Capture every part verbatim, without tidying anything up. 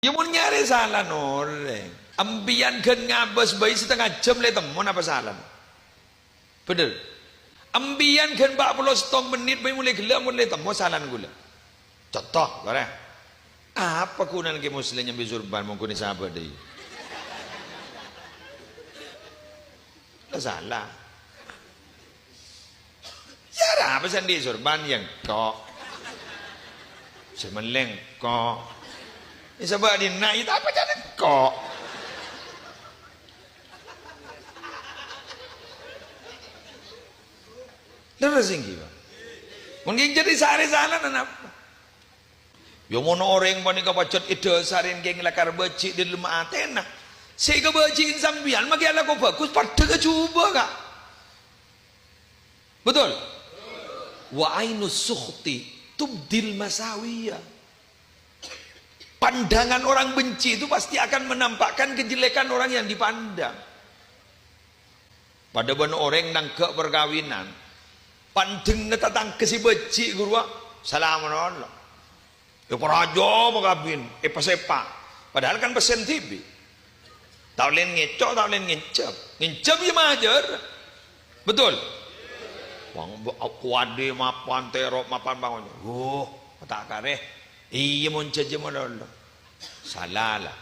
Iyâ, mon nyarè salana orèng. Empèyan ghân ngabâs bhâi satengnga jhâm la ètemmo napa salana? Bhender. Empèyan ghân pa' polo sèttong mennit bhâi molaè ghellâ' mon la ètemmo salana kaulâ. Conto, torè. Apa ghunana Kè Muslim nyambi sorban mon ghun èsabâ' dâ' iyâ? La sala. Yâ, arapa sè andi' sorban, yâ engko'. Sè mellè engko'. Yâ, sabâ' dinna', yâ, ta' apa jhâ' engko'. Lerres ènggi, Pak. Mon ghi' jadi sarè salana napa? Yâ, mon orèng panèka pajhât èdhâsarè kèng lakar bâji' dâlem atèna. Sè èkabâji'in sampèyan makè alako bhâghus, padâ ka jhubâ', Ka'. Betul? Wa ainus sukhti tubdil masawiya. Pandangan orang benci itu pasti akan menampakkan kejelekan orang yang dipandang. Padâ bân orèng nangghâ' parkabinan, pandhengnga tatangghâ sè bâji' ghâruwa, salamana Allah. Èparajâ makabin, èpasèpa. Padahal kan pèssèna dhibi'. Ta' ollè ngèco', ta' ollè ngènjhâm. Ngènjhâm yâ majâr. Betul? Bang, bu-, kuwâdhi mapan, tèro' mapan, bang. Wuh, ta' karè. Iyâ, mon jhâjhâ malolo. Sala, la.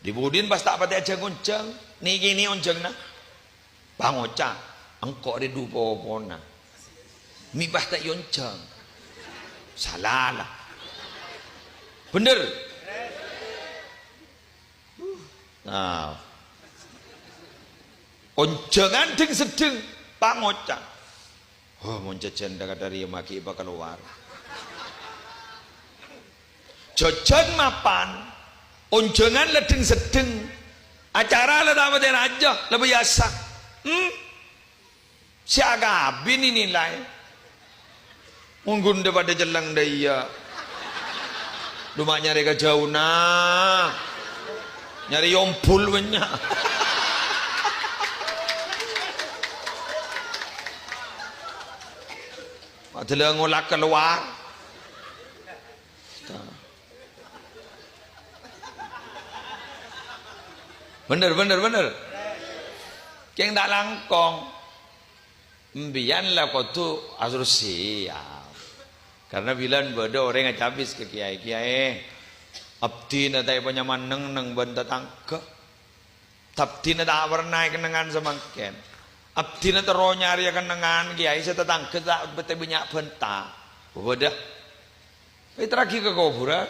Di-budina pas ta' patè ajhâng-onjhâng, nè-kènè onjhângnga. Pangoca', "Engko' rè dhu popona. Mè' pas ta' èonjhâng." Sala, la. Bhender? Nah. Onjhângan dhing-seddhing, pangoca'. Oh, mon jhâjhân dhâ-kadhâ rèya maghi pakalowar. Jhâjhân mapan, onjhângan la dhing-seddhing, acara la ta' patè rajâ, la biyasa. Hmm? Sè akabin ènilai. Mon ghun dhâ-padhâ celleng dhâ' iyâ. Dhu ma' nyarè ka jhâuna. Nyarè yombul bânnya'. Padahal ngolak kalowar. Bhender, bhender, bhender. Kèng ta' langkong. Empèyan la kodhu aterros sèyap. Karna bilân bâdâ orèng acabis ka kèyaè, "Kèyaè, abdhina ta' èpanyama neng-neng bân tatangghâ. Abdhina ta' perna èkennengngan samangkèn. Abdhina terro nyarèya kennengngan, kèyaè, sè tatangghâ ta' patè bânnya' bânta." Bâdâ. Èterraghi ka kobhurân.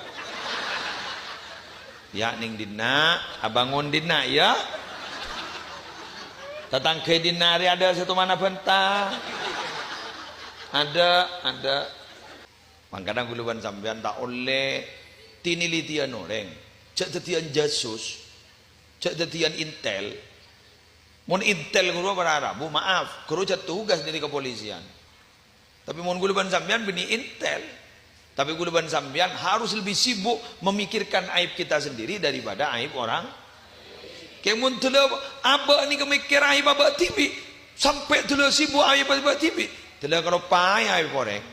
Yâ, neng dinna', abângon dinna', yâ. Tatangghâ dinna' rè adâ' sè tomana bânta. Adâ', adâ'. Mangkana kaulâ bân sampèyan ta' ollè tènèlètèyan orèng. Jhâ' dhâddhiyân jasus. Jhâ' dhâddhiyân intel. Mon intel ghâruwa para rabu, maaf, ghâruwa jhâ' tugas dâri kapolisian. Tapè mon kaulâ bân sampèyan bânnè intel. Tapè kaulâ bân sampèyan harus lebih sibuk memikirkan aib kita sendiri daripada aib orang. Kèng mon dhâlâ abâ' nèka mèkkèr aib abâ' dhibi', sampè' dhâlâ sibuk aib abâ' dhibi', dhâlâ kaloppaè aib orèng.